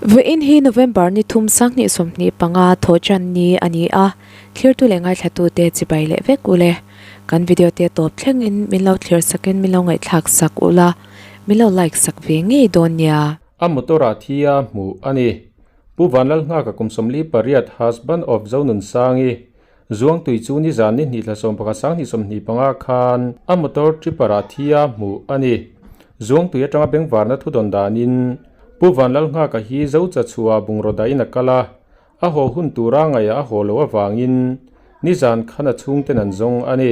Vawiin hi November ni thum 2025 thawhṭan ni a ni a, thlirtu leh ngaithlatute chibai leh vek u le. Kan video te tawp thlengin min lo thlir sakin min lo ngaihthlak sak ula, min lo like sak ve ngei dawn nia. A motor ah thi a hmuh a ni. Pu Vanlalnghaka kum 48 husband of Zonunsangi Zuangtui chu nizan ni hnih thla 11 2025 khan a motor tripper ah thi a hmuh a ni. Zuangtui atanga bengvarna thu dawn danin Pu Vanlalnghaka hi Zocha chhuah bungraw dahin a kal a, a haw hun tura ngaihah a haw loh avangin nizan khan a chhungten an zawng a ni.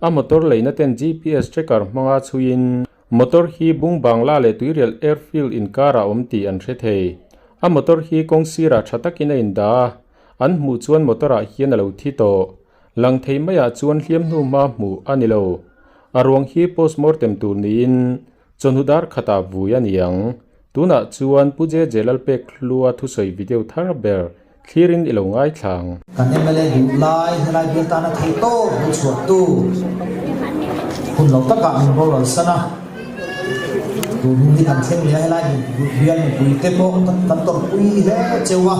A motor leina ten GPS tracker hmanga chhuiin motor hi Bung Bangla leh Tuirial Airfield inkarah awm tih an hre thei. A motor hi kawng sirah tha takin a indah a, An hmuh chuan motor ah hian a lo thi tawh. Lang thei maiah chuan hliam hnu hma hmuh a ni lo. A ruang hi postmortem tur niin chawhnu dar khatah vui a ni ang. Tunah chuan Pu JJ Lalpek Hlua thusawi video thar ber thlirin i lo ngaithlang. Kan mla duh lai helai bial tana theih tawp lo chhuahtu hun lo takah min boral san a. Tun hun hi kan thleng leh a, helai bial mipui te pawh kan tawrhpui hle cheu a,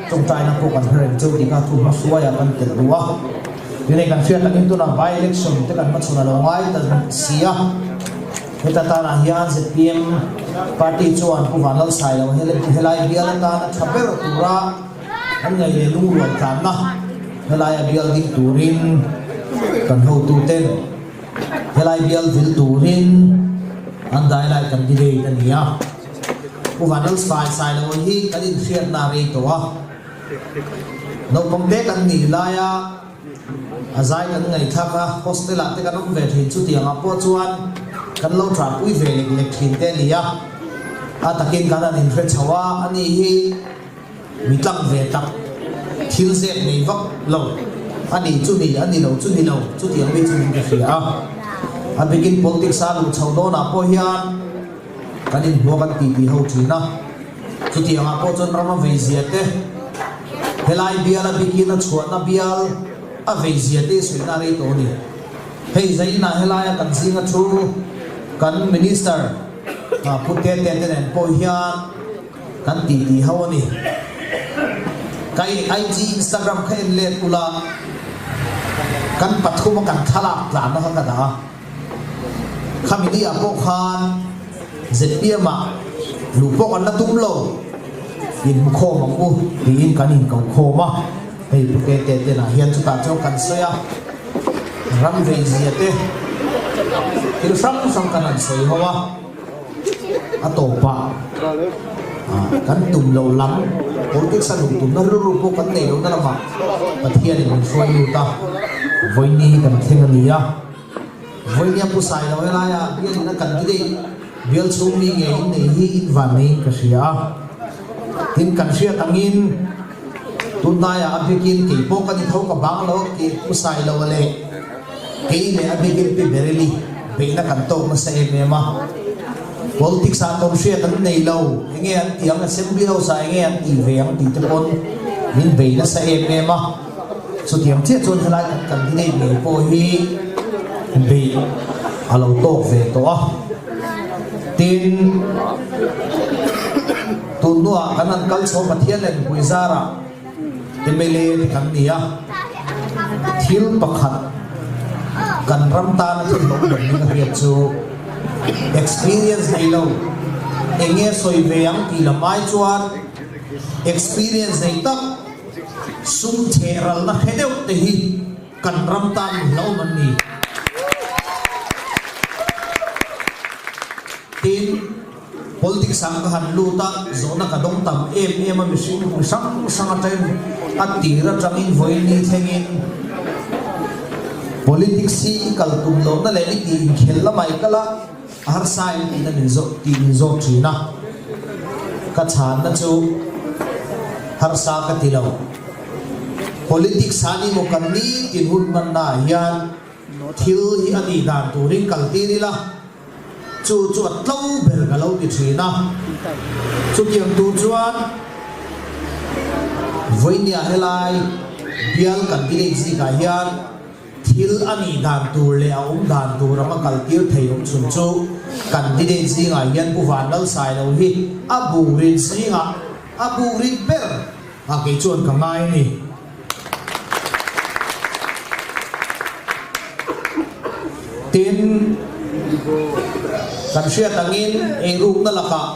tawngtaina pawh kan hre reng cheu tih kha thu hma hruaiah kan telh duh a. Tunei kan hriat angin tunah by election te kan hmachhawn a lo ngai ta si a, heta tanah hian zpm party chuan Pu Vanlalsailo helai bial atana tha ber tura an ngaih leh lungrual tlanna helaia bial ding turin kan hotuten Helai bial vil turin an dai lai kan debate a ni a. Pu Vanlal Sai Sailoa hi kan inhriatna a rei tawh a. Naupang te kan nih laia a zai kan ngaihthlak a, hostel ah te kan awm ve thin chutiang ah pawh chuan kan lo ṭahpui ve lek lek thin te a ni a. A takin kan han inhre chho a, ani hi Mi tlang ve tak, thil zep nei vak lo, a ni chu ni, a ni lo chu ni lo, chutiang mi chu min ka hria a. A bikin politics a luh chho dawnah pawh hian kan inhmuak an titi ho thin a. Chutiangah pawh chuan rama veizia te, helai bial a bikin a chhuahna bial a veizia te sawina a rei tawh a ni. Hei zainah helaia kan zinga thu kan Minister Pu Tete te nen pawh hian, Kan ti ti ho a ni. Ka IG Instagram kha en let ula, kan pathum a kan thlalak tlanna kha ka dah a. Khami ni ah pawh khan zpm ah luh pawh kan la tum lo, inhmu khawm ang u tiin kan inko khawm a. Hei Pu Kete te lah hian chutah chuan kan sawi a, ram veizia te thil hrang hrang kan han sawi ho a. A tawpah kan tum loh lam politics a luh tumna rilru pawh kan neih lohna lamah Pathianin min hruai lut a, vawiini hi kan thleng a ni a. Vawiini a pu sai lo helaia bialin a candidate bial chhung mi nge in nei hi in van neiin ka hria a. Tin, kan hriat angin tunlaiah a biakin kei pawh ka ni tho ka bang lo a ti pu sai lo a leh. Kei leh a bikin Pi Berili beihna kan tawk nasa em em a. Politics ah tawn hriat an nei lo, enge an tih ang, Assembly House ah enge an tih ve ang tih te pawn min bei nasa em em a. Chutiang chiah chuan helai kan candidate ngei pawh hi beih a lo tawk ve tawh a. Tin, tun hnuah kan han kal chho Pathian leh mipui zarah, mla te kan ni a, thil pakhat kan ram tana thil hlawm ber ni ka hriat chu experience nei lo eng nge sawi ve ang tih lam ai chuan experience nei tak sum theh ralna hre deuh te hi kan ram tan hlauhawm an ni. Tin. Politics ah ka han lut a, zawhna ka dawng tam em em a, mihring mi hrang hrang atangin a tir atangin vawiin thlengin politics hi i kal tum lohna leh i tih inkhel lamah i kal a, a harsa em tihna min zawh tih min zawt thin a, ka chhanna chu harsa ka ti lo. Politics ah ni maw kan nitin hun hmanna ah hian thil hi a nih dan turin kal tir ila, Chu chu a tlo ber ka lo ti thin a. Chutiang tur chuan vawinia helai bial candidate zikah hian thil a nih dan tur leh a awm dan tur anga kal tir thei awm chhun chu candidate zingah hian Pu Vanlalsailo hi a burin zingah. a buk rit ber ah kei chuan ka ngai a ni. Tin, kan hriat angin eirukna lakah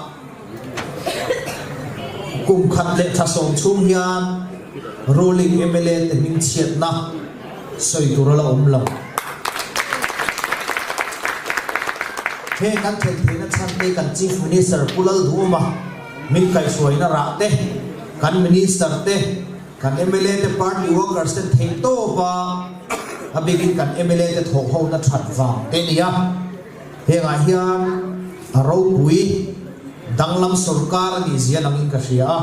kum khat leh thla sawm chhung hian ruling mla te hming chhiatna sawi tur a la awm lo. Heng kan thlen theihna chhan te kan Chief Minister Pu Lalduhawma min kaihhruaina rah te, kan Minister te, kan mla te party workers ten theih tawp a, a bikin kan mla te thawhhona that vang te a ni a. Hengah hian a ropui danglam sorkar a nih zia langin ka hria a.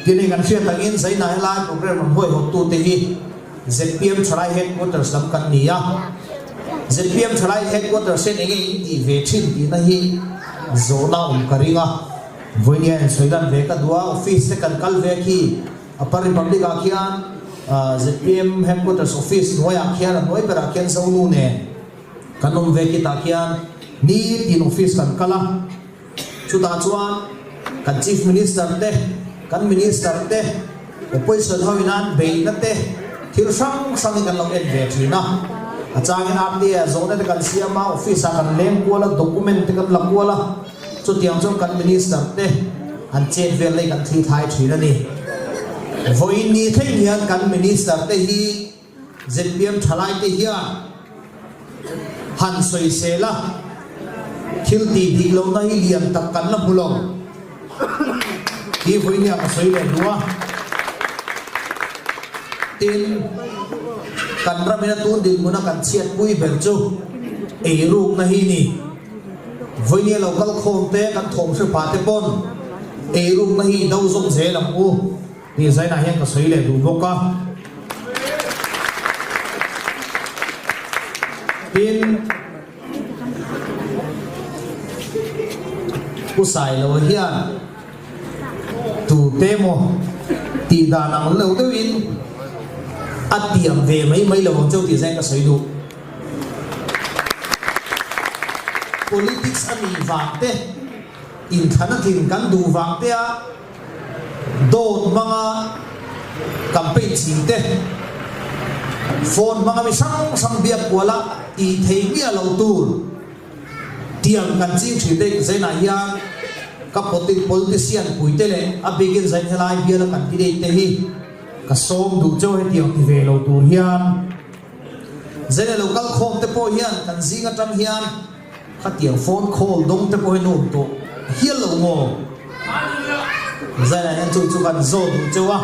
Tin hei kan hriat angin Zaina helai program rawn huaihawttute hi zpm Thalai Headquarters lam kan ni a. Zpm Thalai Headquarters hian enge in tih ve thin tihna hi zawhna awm ka ring a. Vawinia in sawi lan ve ka duh a, office te kan kal ve khi Upper Republic ah khian zpm Headquarters office hnuaiah khian a hnuai berah khian Zonu nen Kan awm ve kitah khian nitin office kan kal a, chutah chuan kan Chief Minister te, kan Minister te, Opposition ho in an beihna te thil hrang hrang hi kan lo en ve thin a. A changin RTA zawhna te kan siam a, office ah kan leng kual a, document te kan la kual a, chutiang chuan kan Minister te an chet vel na hi kan thli thlai thin a ni. Vawiin ni thleng hian kan Minister te hi Zpm thalaite hian han sawisel a, thil tih dik lohna hi lian tak kan la hmu lo tih vawinia ka sawi leh duh a. Tin, kan ramina tun dinhmuna kan chhiatpui ber chu eirukna hi ni. Vawinia lo kal khawm te kan thawm hre pah te pawn eirukna hi i do zawk zel ang u. Tih zainah hian ka sawi leh duh bawk a. Tin, Pu Sailo hian tute maw tih dan ang lo deuhin a tiam ve mai mai lo ang cheu tih zain ka sawi duh. Politics a nih vang te, inthlana tlin kan duh vang te a, Dawt hmanga campaign ching te, phone hmanga mi hrang hrang biak kuala tih thei miah lo tur tiang kan ching thin te Zainah hian ka politician puite leh a bikin Zain helai biala candidate te hi ka sawm duh cheu hetiang ti ve lo tur hian Zaina lo kal khawm te pawh hian kan zing atang hian Khatiang phone call dawng te pawh hi nuam tawh hial lo maw? Zainah hian chu chu kan zawt duh cheu a,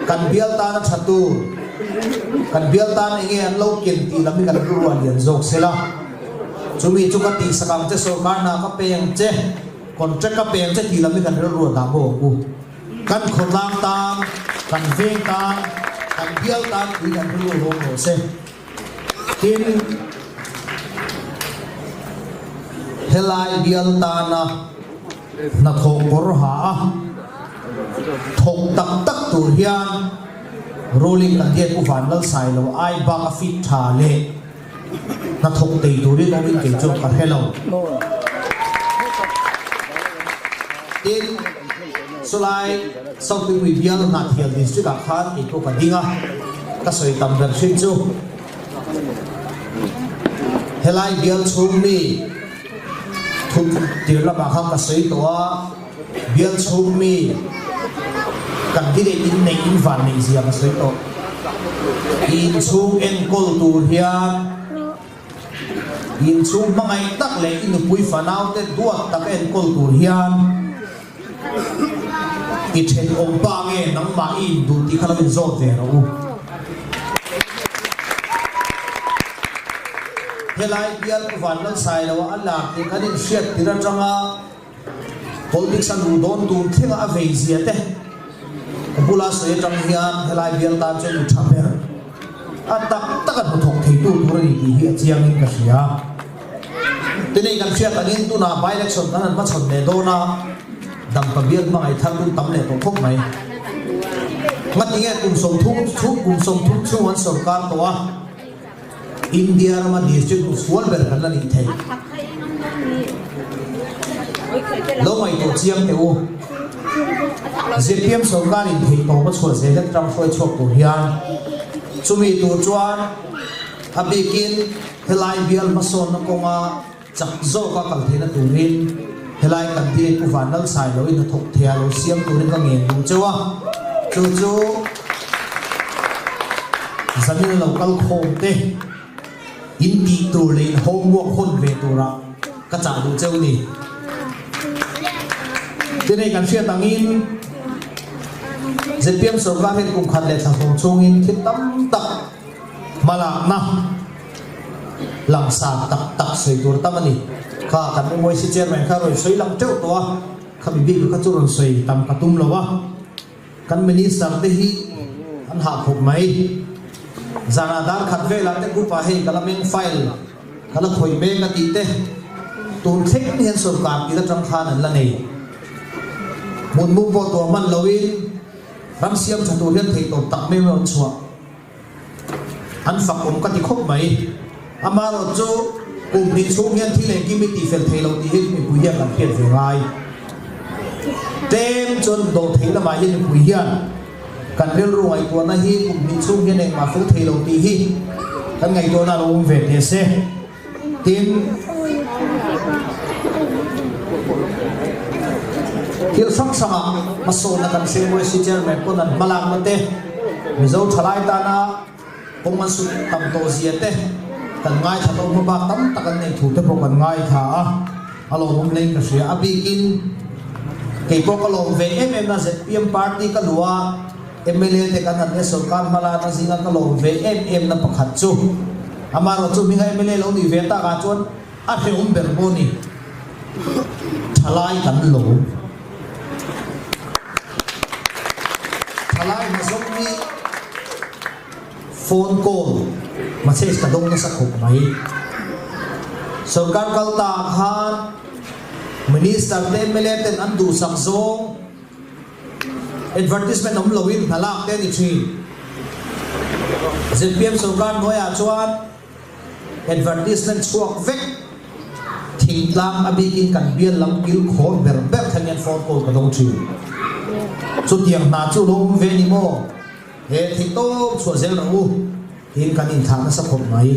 kan bial tan a tha tur, kan bial tan enge an lo ken tih lam hi kan rilru a lian zawk sela. Chumi chu ka tihsak ang che, sorkar hna ka pe ang che, contract ka pe ang che tih lam hi kan rilru a dah bawk ang u. Kan khawtlang tan, kan veng tan, kan bial tan tih kan rilru rawng rawh se. Tin, helai bial tana hnathawh kawr ha a thawk tak tak tur hian ruling candidate Pu Vanlalsailo ai bak a fit tha leh hnathawk tei turin awmin kei chuan ka hre lo. Tin, sawlai South Tuipui bial Hnahthial District ah khan kei pawh ka ding a. Ka sawi tam ber hrim chu helai bial chhung mi thut tir lamah khan ka sawi tawh a, bial chhung mi candidate in neih in van neih zia ka sawi tawh. Inchhung enkawl tur hian inchhung hmangaih tak leh i nupui fanau te duat taka enkawl tur hian I thenawm pa nge nangmah i induh tih kha lo inzawt ve rawh u. Helai bial Pu Vanlalsailo a lar tih kan inhriat tir atanga politics a luh dawn tur thlenga a vei zia te ka bula sawi atang hian helai bial tan chuan mi tha ber a tak tak a hnathawk theitu tur a ni tih hi a chiangin ka hria. Tinei kan hriat angin tunah by-election kan han hmachhawn leh dawn a, dampa bial hmangaih thar tum tam leh tawh khawp mai. Ngatinge kum 30 chhung kum 30 chhung an sawrkar tawh a, India rama district hnufual ber kan la nih theih. Lo ngaihtuah chiang teh u. Zpm sorkar in theihtawp a chhuah zel atang hruai chhuak tur hian chumi tur chuan a bikin helai bial hmasawnna kawnga chak zawka kal theihna turin helai kan DA Pu Vanlalsai lo in hnathawk theia lo siam turin ka ngen duh cheu a, chu chu zanin lo kal khawm te in tih tur leh in homework hawn ve tura ka chah duh cheu ni. Tinei kan hriat angin zpm sorkar hian kum khat leh thla hlawm chhungin thil tam tak hmalakna Langsar tak tak sawi tur tam a ni. Kha kan MYC chairman kha rawn sawi lang teuh tawh a, khami bik kha chu rawn sawi tam ka tum lo a. Kan minister te hi an hah khawp mai. Zanah dar khat velah te group ah hei ka la meng file ka la khawih mek a tih te tun thleng hian sorkar tih atang khan an la nei. Hmun mum pawh tuah hman loin ram siam tha tur hian theihtawp tak mai rawn chhuah. An fak awm ka ti khawp mai. Amaherawh chu kum hnih chhung hian thil engkim i tihfel thei lo tih hi mipui hian kan hriat ve ngai. Tlem chuan dawh theih lamah hian mipui hian kan rilru ngaihtuahna hi kum hnih chhung hian engmah fel thei lo tih hi kan ngaihtuahna a lo awm ve teh se. Tin, thil hrang hrangah hmasawnna kan hre Moesi Chairman pawn an hmalakna te, Mizo thalai tana kawng an sut tam tawh zia te kan ngaithla tawh hmabak tam tak an neih thu te pawh kan ngaithla a, a lawmawm hlein ka hria. A bikin kei pawh ka lawm ve em em a, zpm party ka luh a, Mla te kan han e sorkar hmalana zinga ka lawm ve em em na pakhat chu amaherawh chu hminga mla lo nih ve takah chuan a hrehawm ber pawh ni thalai kan lawm thalai hna zawng hi phone call message ka dawng nasa khawp mai sorkar kal ta khan minister te mla ten an duhsak zawng Advertisement awm loin hna lak te a ni thin. Zpm sorkar hnuaiah chuan advertisement chhuak vek thingtlang a bikin kan bial lam kil khawr ber ber thleng hian phone call ka dawng thin. Chutiang hna chu lo awm ve ni maw? He theihtawp chhuah zel rawh u tiin kan inthlah nasa khawp mai.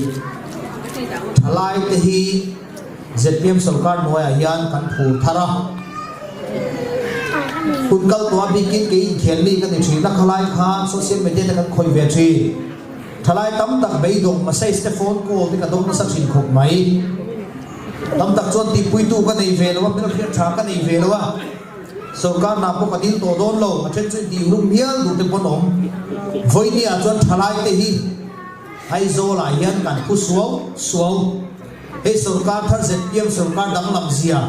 Thalai te hi zpm sorkar hnuaiah hian kan phur thar a. Hun kal tawh a bikin kei inkhel mi ka ni thin a, khalai khan social media te kan khawih ve thin. Thalai tam tak beidawng message te phone call te ka dawng nasa thin khawp mai. Tam tak chuan tihpuitu ka nei ve lo a, hmelhriat tha ka nei ve lo a. Sorkar hna pawh ka dil tawh dawn lo, a then chu intih hlum hial duh te pawn awm. Vawinia chuan thalai te hi Aizawl ah hian kan phu suau suau. Hei sorkar thar zpm sorkar danglam zia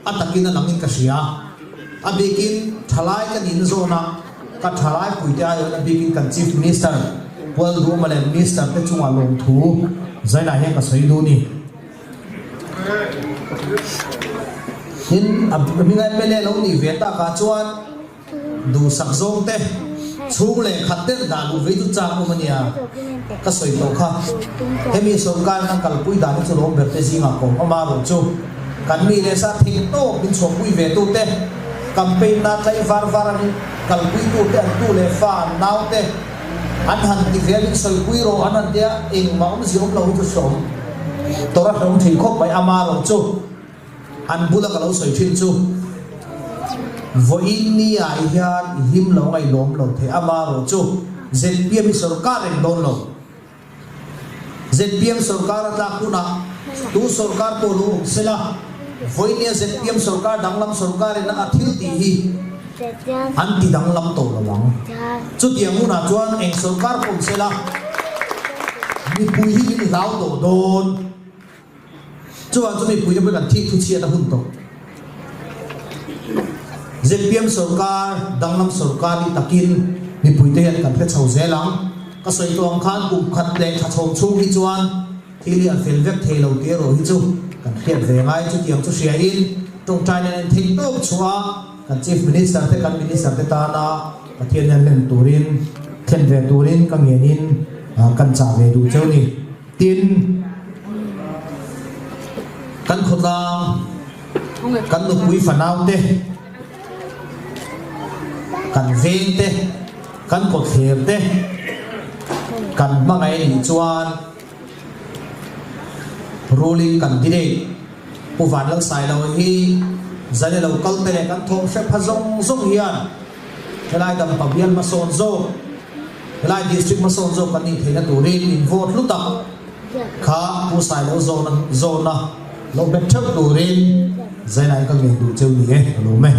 a takin a langin ka hria. A bikin thalai kan in zawn a, ka thalai puite aiawhin a bikin kan Chief Minister Pualduama leh Minister te chungah lawmthu zainah hian ka sawi duh ni. Tin, a hminga mla lo nih ve takah chuan duhsak zawng te, chhung leh khat deuh dah luh vei chu chak awm a nia, ka sawi tawh kha. Hemi sorkarin an kalpui dan hi chu lawm ber te zingah ka awm a, marawh chu kan mi leh sa theih tawp min chhuahpui ve tu te, campaign na tlai var var an kalpui tu te, an tu leh fa an nau te, An han ti ve a, min sawipui rawh an han tia, engmah awmzia awm lo hi chu hreawm tawrh a hreawm thin khawp mai. Ama rawh chu an bula ka lo sawi thin chu vawiin ni ah hian i hlim lo nga i lawm lo thei, ama rawh chu zpm hi sorkar reng dawn lo. Zpm sorkar a tlak hunah tu sorkar pawh lo awm sela, vawinia zpm sorkar danglam sorkarin a thil tih hi an ti danglam tawh lo ang. Chutiang hunah chuan eng sorkar pawh awm sela, mipui hi min hlau tawh dawn. Chuvang chu mipui te pawhin kan thik thu chhiat a hun tawh. Zpm sorkar, danglam sorkar hi takin mipui te hian kan hre chho zel ang. Ka sawi tawh ang khan kum khat leh thla chhawm chhung hi chuan thil hi an fel vek thei lo tih erawh hi chu kan hriat ve ngai. Chutiang chu hriain tawngtai nen in theih tawp chhuah a kan Chief Minister te kan Minister te tana Pathian hian hlen turin thlen ve turin ka ngenin kan chah ve duh cheu ni. Tin, kan khawtlang. Kan nupui fanau te, kan veng te, kan kawtthler te kan hmangaih a nih chuan ruling candidate Pu Vanlalsailo hi zan i lo kal te leh kan thawm hrep ha zawng zawng hian helai dampa bial hmasawn zawk, helai district hmasawn zawk kan nih theihna turin in vote hlu tak kha Pu Sailo zawna zawna lo bet theuh turin Zainai ka ngen duh cheu ni e, ka lawm e.